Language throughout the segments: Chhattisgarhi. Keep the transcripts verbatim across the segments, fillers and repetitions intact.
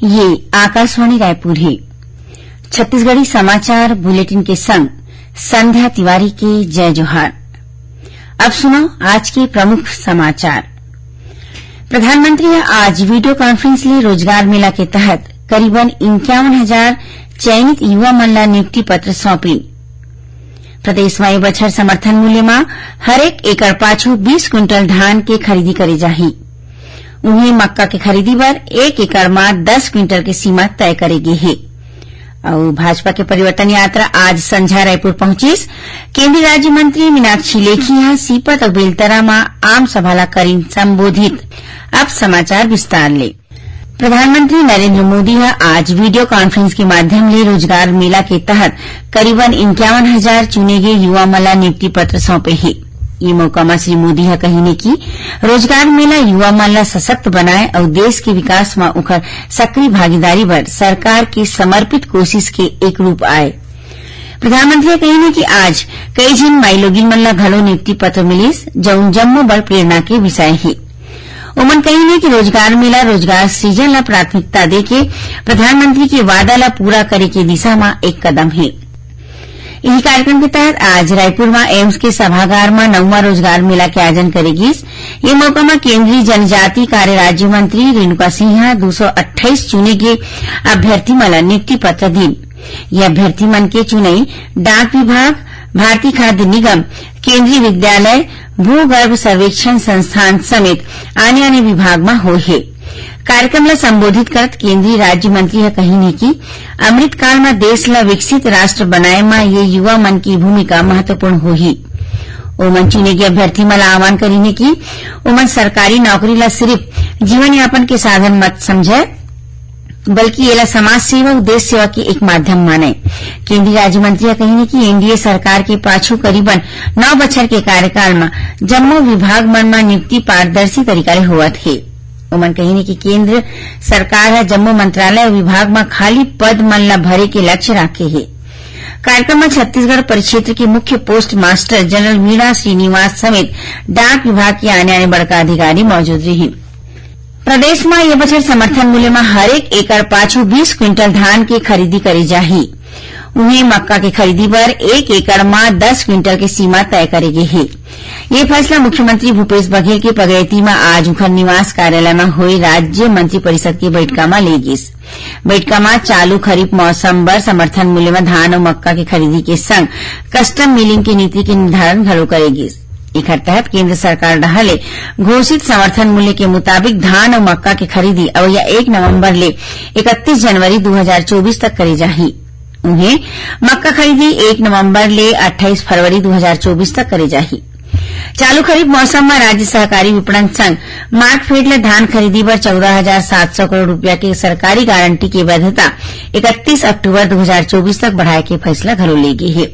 ये आकाशवाणी रायपुर हे। छत्तीसगढ़ी समाचार बुलेटिन के संग संध्या तिवारी के जय जोहार। अब सुनो आज के प्रमुख समाचार। प्रधानमंत्री ह आज वीडियो कॉन्फ्रेंस ले रोजगार मेला के तहत करीबन इक्यावन हजार चयनित युवा मन ला नियुक्ति पत्र सौंपिन। प्रदेश म ए बछर समर्थन मूल्य म हरेक एकड़ पाछू बीस क्विंटल धान के खरीदी करे जाही। उहें, मक्का के खरीदी बर एक एकड़ म दस क्विंटल के सीमा तय करे गे हे। अउ भाजपा के परिवर्तन यात्रा आज संझा रायपुर पहुंचिस। केंद्रीय राज्य मंत्री मीनाक्षी लेखी ह सीपत अउ बेलतरा म आम सभा ला करिन संबोधित। अब समाचार विस्तार ले। प्रधानमंत्री नरेंद्र मोदी ह आज वीडियो कॉन्फ्रेंस के माध्यम ले रोजगार मेला के तहत करीबन इक्यावन हजार चुने गे युवा मन ला नियुक्ति पत्र सौंपे हे। ये मौका म श्री मोदी ह कहिने कि रोजगार मेला युवा मन ला सशक्त बनाए अउ देश के विकास म उखर सक्रिय भागीदारी बर सरकार के समर्पित कोशिश के एक रूप आय। प्रधानमंत्री ह कहिने कि आज कई झिन माईलोगिन मन ला घलो नियुक्ति पत्र मिलिस, जउन जम्मो बर प्रेरणा के विषय हे। ओमन कहिन हे कि रोजगार मेला रोजगार सृजन ला प्राथमिकता देके प्रधानमंत्री के वादा ला पूरा करे के दिशा म एक कदम हे। इही कार्यक्रम के तहत आज रायपुर म एम्स के सभागार म नौवां रोजगार मेला के आयोजन करे गिस। ये मौका म केंद्रीय जनजाति कार्य राज्य मंत्री रेणुका सिंह ह दू सौ अट्ठाईस चुने गे अभ्यर्थी मन ला नियुक्ति पत्र दीन। ये अभ्यर्थी मन के चुनई डाक विभाग, भारतीय खाद्य निगम, केंद्रीय विद्यालय, भूगर्भ सर्वेक्षण संस्थान समेत आने-आने विभाग म होय हे। कार्यक्रम ल संबोधित करत केंद्रीय राज्य मंत्री ह कहिन हे कि अमृत काल म देश ल विकसित राष्ट्र बनाए म ये युवा मन की भूमिका महत्वपूर्ण होही। ओमन चुने गे अभ्यर्थी मन ल आह्वान करिन हे कि ओमन सरकारी नौकरी ल सिर्फ जीवन यापन के साधन मत समझय, बल्कि एला समाज सेवा अउ देश सेवा के एक माध्यम मानय। केंद्रीय राज्य मंत्री ह कहिन हे कि एनडीए सरकार के पाछू करीबन नौ बछर के कार्यकाल म जम्मो विभाग मन म नियुक्ति पारदर्शी तरीका ले होवत हे। ओमन कहिन हे कि केंद्र सरकार ह जम्मो मंत्रालय अउ विभाग म खाली पद मन ल भरे के लक्ष्य राखे हे। कार्यक्रम म छत्तीसगढ़ परिक्षेत्र के मुख्य postmaster general Meena Srinivas समेत डाक विभाग के आने-आने बड़का अधिकारी मौजूद रिहिन। प्रदेश म ये बछर समर्थन मूल्य म हरेक एकड़ पाछू बीस क्विंटल धान के खरीदी करे जाही। उहें, मक्का के खरीदी बर एक एकड़ म दस क्विंटल के सीमा तय करे गे हे। ये फैसला मुख्यमंत्री भूपेश बघेल के पगैती म आज उखर निवास कार्यालय म होए राज्य मंत्रिपरिषद के बैठका म ले गिस। बैठका म चालू खरीफ मौसम बर समर्थन मूल्य म धान अउ मक्का के खरीदी के संग कस्टम मिलिंग के नीति के निर्धारण घलो करे गिस। एखर तहत केंद्र सरकार डहार ले घोषित समर्थन मूल्य के मुताबिक धान अउ मक्का के खरीदी अवइया एक नवंबर ले इकतीस जनवरी दू हजार चौबीस तक करे जाही। उहें, मक्का खरीदी एक नवंबर ले अट्ठाईस फरवरी दू हजार चौबीस तक करे जाही। चालू खरीफ मौसम म राज्य सहकारी विपणन संघ मार्कफेड ले धान खरीदी बर चौदह हजार सात सौ करोड़ रुपया के सरकारी गारंटी के वैधता इकतीस अक्टूबर दू हजार चौबीस तक बढ़ाए के फैसला घलो ले गे हे।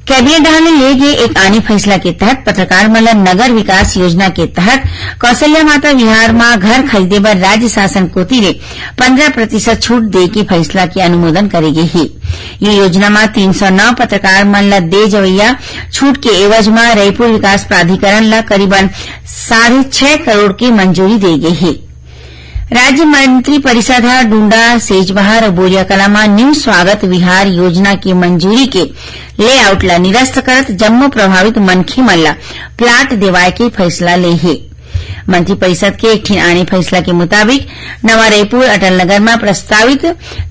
कैबिनेट डहार ले ले गे एक आने फैसला के तहत पत्रकार मन ल नगर विकास योजना के तहत कौशल्या माता विहार म घर खरीदे बर राज्य शासन कोति ले पंद्रह प्रतिशत छूट दे के फैसला के अनुमोदन करे गे हे। ये योजना म तीन सौ नौ पत्रकार मन ल दे जवइया छूट के एवज म रईपुर विकास प्राधिकरण ल करीबन साढ़े छह करोड़ के मंजूरी दे गे हे। राज्य मंत्री परिषद ह डूंडा, सेजबहार अउ बोरियाकला म न्यू स्वागत विहार योजना के मंजूरी के लेआउट ल निरस्त करत जम्मो प्रभावित मनखे मन ल प्लाट देवाय के फैसला ले हे। मंत्री परिषद के एक ठिन आने फैसला के मुताबिक नवा रईपुर अटल नगर म प्रस्तावित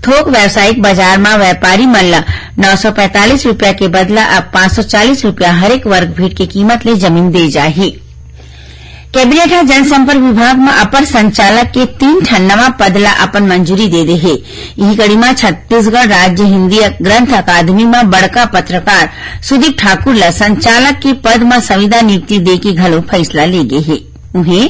थोक व्यावसायिक बाजार म व्यापारी मन ल नौ सौ पैंतालीस रुपया के बदला अब पाँच सौ चालीस रुपया हरेक वर्ग फीट के कीमत ले जमीन दे जाही। कैबिनेट ह जनसंपर्क विभाग म अपर संचालक के तीन ठन नवा पद ल अपन मंजूरी दे दे हे। इही कड़ी म छत्तीसगढ़ राज्य हिंदी ग्रंथ अकादमी म बड़का पत्रकार सुदीप ठाकुर ल संचालक के पद म संविदा नियुक्ति दे के घलो फैसला ले गे हे। उहें,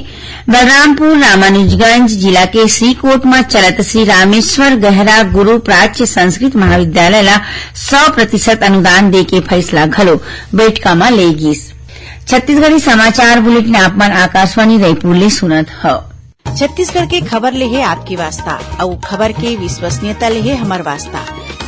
बलरामपुर रामानुजगंज जिला के श्रीकोट म चलत श्री रामेश्वर गहरा गुरु प्राच्य संस्कृत महाविद्यालय ल सौ प्रतिशत अनुदान दे के फैसला घलो बैठका म ले गिस। छत्तीसगढ़ी समाचार बुलेटिन आप मन आकाशवाणी रायपुर ले सुनत हव। छत्तीसगढ़ के खबर ले हे आपके वास्ता, अउ खबर के विश्वसनीयता ले हे हमर वास्ता।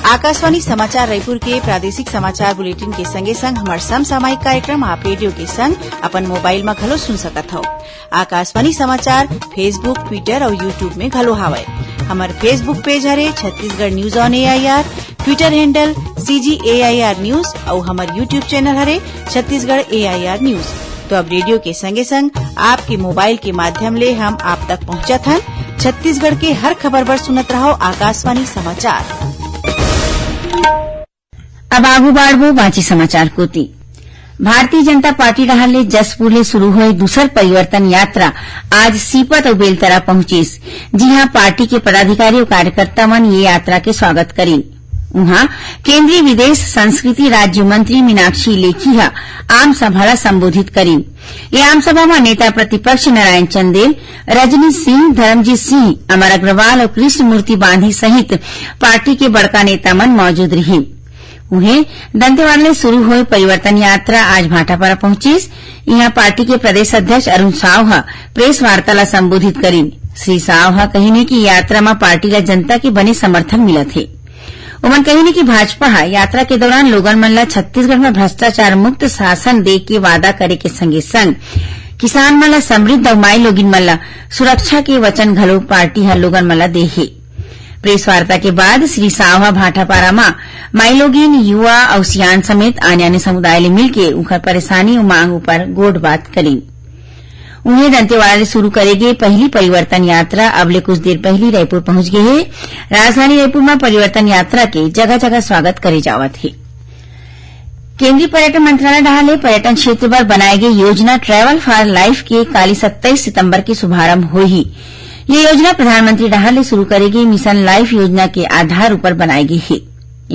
आकाशवाणी समाचार रायपुर के प्रादेशिक समाचार बुलेटिन के संगे संग हमर समसामयिक कार्यक्रम आप रेडियो के संग अपन मोबाइल म घलो सुन सकत हव। आकाशवाणी समाचार Facebook, Twitter अउ YouTube में घलो हावय। हमर Facebook पेज हरे Chhattisgarh news on AIR, Twitter handle CG AIR news अउ हमर YouTube चैनल हरे छत्तीसगढ़ एआईआर न्यूज। तो अब रेडियो के संगे संग आपके मोबाइल के माध्यम ले हम आप तक पहुंचत हन। छत्तीसगढ़ के हर खबर बर सुनत रहो आकाशवाणी समाचार। अब आगू बाढ़बो बांचे समाचार कोति। भारतीय जनता पार्टी डहार ले जशपुर ले शुरू होए दूसर परिवर्तन यात्रा आज सीपत अउ बेलतरा पहुंचिस, जिहां पार्टी के पदाधिकारी अउ कार्यकर्ता मन ये यात्रा के स्वागत करिन। उहां केंद्रीय विदेश संस्कृति राज्य मंत्री मीनाक्षी लेखी ह आम सभा ला संबोधित करिन। ये आम सभा म नेता प्रतिपक्ष नारायण चंदेल, रजनी सिंह, धर्मजीत सिंह, अमर अग्रवाल अउ कृष्णमूर्ति बांधी सहित पार्टी के बड़का नेता मन मौजूद रिहिन। उहें, दंतेवाड़ा ले शुरू होए परिवर्तन यात्रा आज भाटापारा पहुंचिस। इहां पार्टी के प्रदेश अध्यक्ष अरुण साव ह प्रेस वार्ता ला संबोधित करिन। श्री साव ह कहिन हे कि यात्रा म पार्टी ला जनता के बने समर्थन मिलत हे। उमन कहिन हे कि भाजपा ह यात्रा के दौरान लोगन मन ला छत्तीसगढ़ म भ्रष्टाचार मुक्त शासन दे के वादा करे के संगे संग किसान मन ला समृद्ध अउ माई लोगिन मन ला सुरक्षा के वचन घलो पार्टी ह लोगन मन ला दे हे। प्रेस वार्ता के बाद श्री साव ह भाटापारा म माईलोगिन, युवा अउ सियान समेत आने-आने समुदाय ले मिलके उंखर परेशानी अउ मांग ऊपर गोठ बात करिन। उहें, दंतेवाड़ा ले शुरू करे गे पहली परिवर्तन यात्रा अब ले कुछ देर पहली रायपुर पहुंच गे हे। राजधानी रायपुर म परिवर्तन यात्रा के जगह-जगह स्वागत करे जावत हे। केंद्रीय पर्यटन मंत्रालय डहार ले पर्यटन क्षेत्र बर बनाए गे योजना ट्रैवल फॉर लाइफ के काली सत्ताईस सितंबर के शुभारंभ होही। ये योजना प्रधानमंत्री डहार ले शुरू करे गे मिशन लाइफ योजना के आधार ऊपर बनाए गे हे।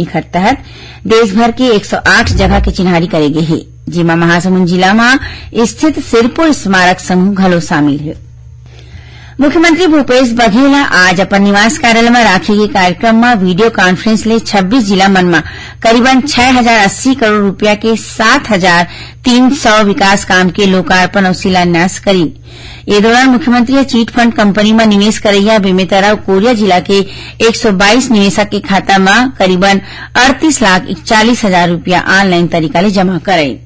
एखर तहत देश भर के एक सौ आठ जगह के चिन्हारी करे गे हे, जेमा महासमुंद जिला म स्थित सिरपुर स्मारक समूह घलो शामिल हे। मुख्यमंत्री भूपेश बघेल ह आज अपन निवास कार्यालय म राखे गे कार्यक्रम म वीडियो कॉन्फ्रेंस ले छब्बीस जिला मन म करीबन छह हजार अस्सी करोड़ रुपया के सात हजार तीन सौ विकास काम के लोकार्पण अउ शिलान्यास करिन। ए दौरान मुख्यमंत्री ह चिट फंड कंपनी म निवेश करइया बेमेतरा अउ कोरिया जिला के एक सौ बाईस निवेशक के खाता म करीबन अड़तीस लाख इकतालीस हजार रुपया ऑनलाइन तरीका ले जमा करइस।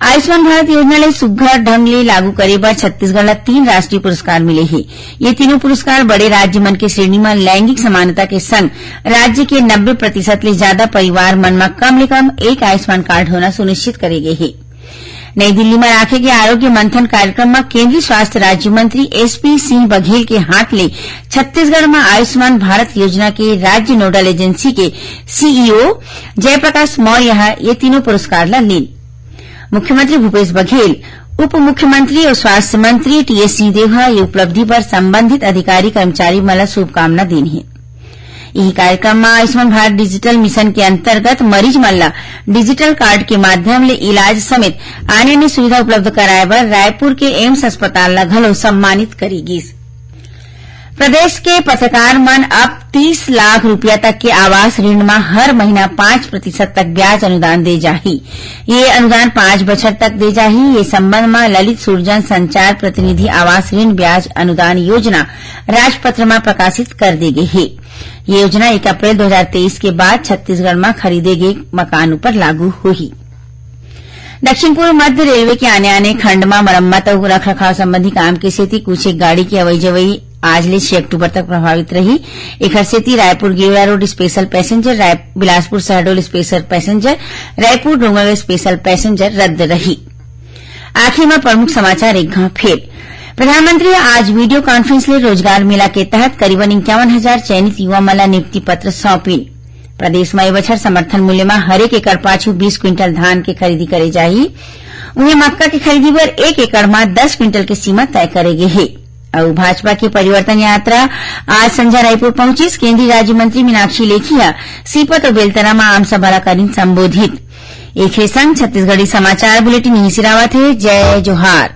आयुष्मान भारत योजना ले सुग्घर ढंग ले लागू करे बर छत्तीसगढ़ ला तीन राष्ट्रीय पुरस्कार मिले हे। ये तीनों पुरस्कार बड़े राज्य मन के श्रेणी म लैंगिक समानता के संग राज्य के नब्बे प्रतिशत ले ज्यादा परिवार मन म कम ले कम एक आयुष्मान कार्ड होना सुनिश्चित करे गे हे। नई दिल्ली म राखे गे आरोग्य मंथन कार्यक्रम म केंद्रीय स्वास्थ्य राज्य मंत्री एसपी सिंह बघेल के हाथ ले छत्तीसगढ़ म आयुष्मान भारत योजना के राज्य नोडल एजेंसी के सीईओ जयप्रकाश मौर्य ह ये तीनों पुरस्कार ला लीन। मुख्यमंत्री भूपेश बघेल, उप मुख्यमंत्री अउ स्वास्थ्य मंत्री टीएस सिंहदेव ह ये उपलब्धि बर संबंधित अधिकारी कर्मचारी मन ला शुभकामना दीन हे। इही कार्यक्रम म आयुष्मान भारत डिजिटल मिशन के अंतर्गत मरीज मन ला डिजिटल कार्ड के माध्यम ले इलाज समेत आने-आने सुविधा उपलब्ध कराए बर रायपुर के एम्स अस्पताल ला घलो सम्मानित करे गिस। प्रदेश के पत्रकार मन अब तीस लाख रुपया तक के आवास ऋण म हर महीना पाँच प्रतिशत तक ब्याज अनुदान दे जाही। ये अनुदान पाँच बछर तक दे जाही। ये संबंध म ललित सुरजन संचार प्रतिनिधि आवास ऋण ब्याज अनुदान योजना राजपत्र म प्रकाशित कर दे गे हे। ये योजना एक अप्रैल दो हजार तेईस के बाद छत्तीसगढ़ म खरीदे गे मकान ऊपर लागू होही। दक्षिण पूर्व मध्य रेलवे के आने-आने खंड म मरम्मत अउ रख-रखाव संबंधी काम के सेती कुछ एक गाड़ी के अवई-जवई आज ले छह अक्टूबर तक प्रभावित रही। एखर सेती Raipur Gevra road special passenger, राय-, Bilaspur Shahdol special passenger, Raipur Dongargarh special passenger रद्द रही। आखिर म प्रमुख समाचार एक घांव फेर। प्रधानमंत्री ह आज वीडियो कॉन्फ्रेंस ले रोजगार मेला के तहत करीबन इक्यावन हजार चयनित युवा मन ला नियुक्ति पत्र सौंपिन। प्रदेश म ए बछर समर्थन मूल्य म हरेक एकड़ पाछू बीस क्विंटल धान के खरीदी करे जाही। उहें, मक्का के खरीदी बर एक एकड़ म दस क्विंटल के सीमा तय करे गे हे। अउ भाजपा के परिवर्तन यात्रा आज संझा रायपुर पहुंचिस। केंद्रीय राज्य मंत्री मीनाक्षी लेखी ह सीपत अउ बेलतरा म आम सभा ला करिन संबोधित। एखरे संग छत्तीसगढ़ी समाचार बुलेटिन इही सिरावत हे। जय जोहार।